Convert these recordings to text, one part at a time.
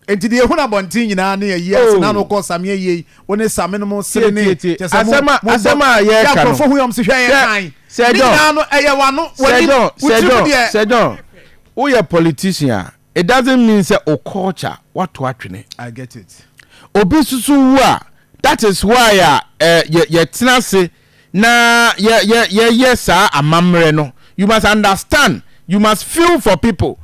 Nti deɛ ehun abɔnten nyinaa ne ayi ase Oh. na no kɔ Sammy ayie yi, wo ne Sammy no mo sere ne Tie, tie, kyɛ sɛ mo Asɛm a- mo asɛm a yɛreka yɛ no. nkurɔfoɔ hu yɛn sɛ hwɛ yɛ Sɛ- kan Sir ne John. nyinaa no ɛyɛ wano Sir w'anim John, wo Sir tirim John, deɛ. Sir John, woyɛ politician a, it doesn't mean sɛ o culture wato atwene. I get it. Obi susu wu a, that is why a yɛ yɛtena ase na yɛ yɛ yɛyɛ saa amammerɛ no. You must understand, you must feel for people.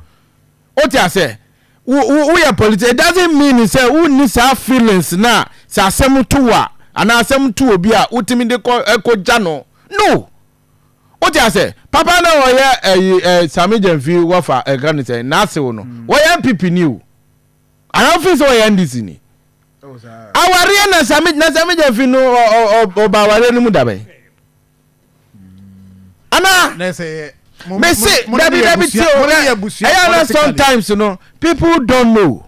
O ti ase, wo wo woyɛ politician, it doesn't mean sɛ wonni saa feelings na sɛ asɛm to wa anaa asɛm to obi a, wotumi de kɔ ɛkɔ gya no. No, o ti ase, papa na ɔyɛ ɛyi Sammy Gyamfi wɔfa ɛka ne sɛ n'asew no, wɔyɛ NPP ni o, anaa fi sɛ ɔyɛ NDC ni. Awareɛ na Sammy, na Sammy Gyamfi no ɔ ɔ ɔba awareɛ no mu dabɛn ana? Na sɛ Mese dabi, dabi, tie o, ɛyɛ na sometimes no people don't know,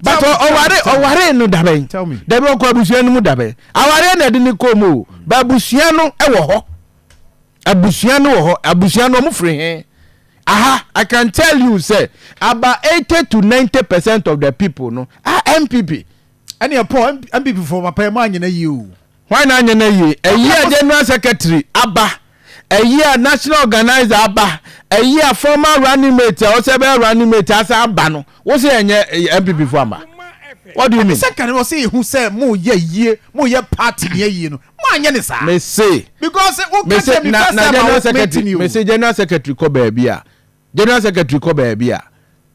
but ɔware, ɔware no dabɛn? Tell me. Dabi, ɔkɔ abusua no mu dabɛn? Awareɛ na ɛde ne kɔn mu o, ba abusua no ɛwɔ hɔ, abusua no wɔ hɔ, abusua no ɔmo firi he aha. I can tell you say about 80 to 90% of the people no are NPP. Ɛne ɛpɔ NPP fo papa yɛ mo anyina yie o. Wọn na anyɛ no yie? Ɛyi a general secretary aba, ɛyi a national organizer aba, ɛyi a former running mate a ɔsɛ bɛyɛ running mate asa aba no, wosi ɛnyɛ NPP fo ama? What do you mean? Sɛ kane wɔ sɛ ehu sɛ mo yɛ yie, mo yɛ party ni yie no, mo anyɛ ne saa. Me se because wo me se kasa mi na first na time general a secretary meeting you. Me se general secretary kɔ baabi a, general secretary kɔ baabi a,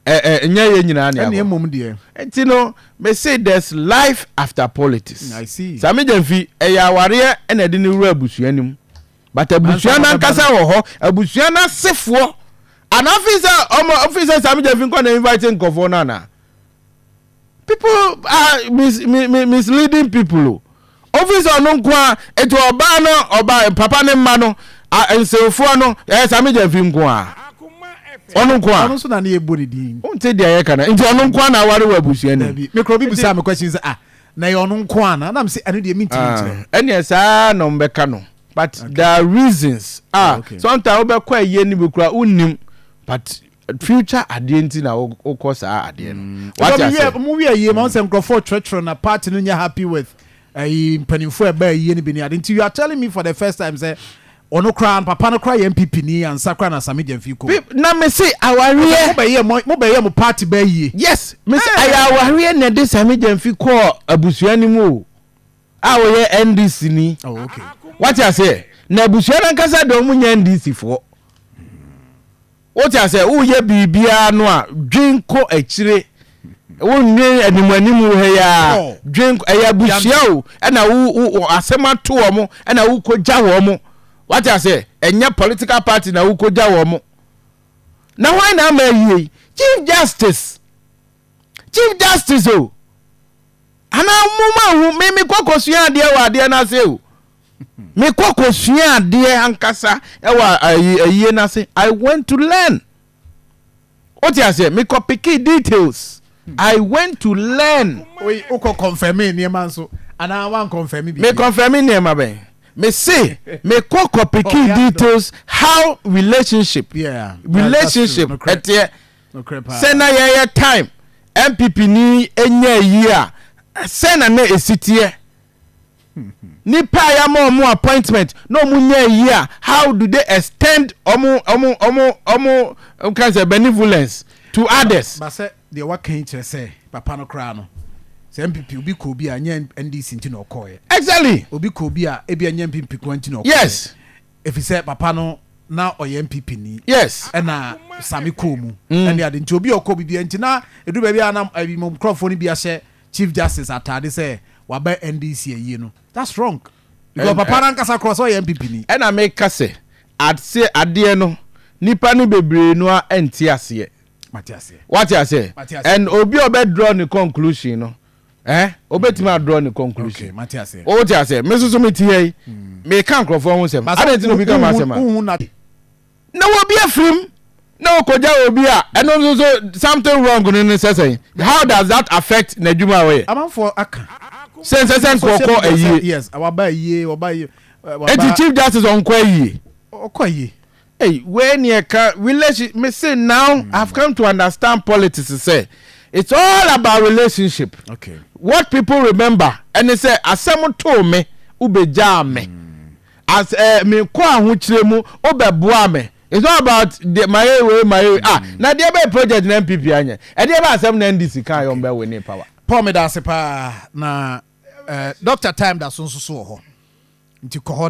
ɛ ɛ nyɛ yɛ nyinaa ni ɛne akɔ. Emom deɛ. Nti no me se there's life after politics. I see. Sammy Gyamfi, ɛyɛ awareɛ ɛna ɛde ne wura abusua no mu, but abusua Ansa na n'ankasa wɔ hɔ, abusua n'asefoɔ ana afi sɛ ɔmo afi sɛ Sammy Gyamfi nkɔ na invite nkɔfoɔ no ana? People are misleading people o. Ofi sɛ ɔno nko a, etu ɔbaa no, ɔbaa papa ne mma no a, nsewfoɔ no ɛyɛ Sammy Gyamfi nko a, ɔno nko Ɔno a. nso na ne yɛ bɔ ne din. Wonte deɛ yɛka no, nti ɔno nko a na aware wɔ abusua no mu. Dabi, mekura obi bisa mi question sɛ, ah, na ɛyɛ ɔno nko ana? Nam sɛ ɛno deɛ mi ntumi nkyerɛ. Ah, ɛneɛ saa na ɔmbɛka no, but there are reasons ah. Sometimes wobɛkɔ ayie no bi kora wonnim, but future adeɛ nti na wokɔ saa adeɛ no. Wate ase? Mo wi ayie ma sɛ nkurɔfoɔ twerɛtwerɛ na party no nyɛ happy with ɛyi mpanimfoɔ ɛbɛ ayie no bi ne ade. Nti you are telling me for the first time sɛ ɔno koraa, papa no koraa yɛ NPP ni ansa koraa na Sammy Gyamfi kɔ. Na me se awareɛ mo bɛyɛ mo bɛyɛ mo party bɛ yie. Yes, me se ɛyɛ awareɛ na ɛde Sammy Gyamfi kɔɔ abusua no mu o, a wɔyɛ NDC ni. Oh, okay. Wate aseɛ? Na abusua no ankasa de, ɔmo nyɛ NDC foɔ. Wote aseɛ? Woyɛ biribiara no a, dwen kɔ akyire, wonnwen animu animu ha yi a. Oh. Dwen ɛyɛ abusua o, ɛna wo wo asɛm ato wɔ mo, ɛna wokɔgya wɔ mo. Wate aseɛ? Ɛnyɛ political party na wokɔgya wɔ mo. Na hwan na ama ayie yi? Chief Justice, Chief Justice o, anaa mo ma hu me kɔ kɔsua adeɛ wɔ adeɛ no ase o. Me kɔ kɔsua adeɛ ankasa ɛwɔ ayi ayie no ase. I went to learn. Wote aseɛ? Me kɔ pick details. I went to learn. Oyi wokɔ confirm nneɛma nso anaa wan confirm bi? Me confirm nneɛma bɛn? Me se me kɔ kɔ pick Oh, yeah, details, how relationship relationship that's true. ɛteɛ. Nokorɛ paa. Sɛ na yɛyɛ time NPP ni enya yi a, sɛ na esi teɛ, nipa a yɛama ɔmo appointment na ɔmo nya yi a, how do they extend ɔmo nka sɛ benevolence to others? Ba sɛ deɛ waka yi kyerɛ sɛ papa no koraa no, sɛ NPP obi kɔ obi a, nyɛ NDC nti na ɔkɔɔyɛ. Obi kɔ obi a, ebi a nyɛ NPP kɔ nti na ɔkɔɔyɛ. Ɛfiri sɛ papa no na ɔyɛ NPP ni. Ɛna Sammy kɔɔ mu ɛne ade, nti obi a ɔkɔ biribi nti na edu baabi a na ɛbi mo nkurɔfoɔ no bi ahyɛ Chief Justice ataade sɛ waba NDC ayie no, that's wrong because papa no ankasa korɔ sɛ ɔyɛ NPP ni. Ɛna meka sɛ ase adeɛ no, nipa no bebree no a ɛnte aseɛ. Mate aseɛ. Wate aseɛ? Mate aseɛ. And obi a ɔbɛ draw ne conclusion no, obetumi a draw ne conclusion. Okay, mate aseɛ. Wote aseɛ? Me nso so me ti ha yi, meka nkurɔfoɔ ho nsɛm adan ti na obi ka ma asɛm a wohu na na obi afirim na okogya obi a, ɛno nso so something wrong no ne sɛ sɛn? How does that affect n'adwuma a ɔyɛ? Amanfoɔ aka. Sɛ nsɛ sɛ nkɔkɔ ayie. Yes, waba ayie, waba ayie. Eti Chief Justice ɔnkɔ ayie? Ɔkɔ ayie. Hey, wei ni ɛka relation. Me se now I've come to understand politics sɛ It's all about relationship. What people remember ɛne sɛ asɛm too me, wobɛgyaa me as me kɔ ahokyere mu, wobɛboa me. It's not about the my way, my way. Ah, na deɛ bɛ project na NPP anyɛ, ɛdeɛ bɛ asɛm na NDC kan yɛ ɔmbɛ win power. Paul, meda ase paa na Dr Time da so nso so wɔ hɔ, nti kɔ hɔ.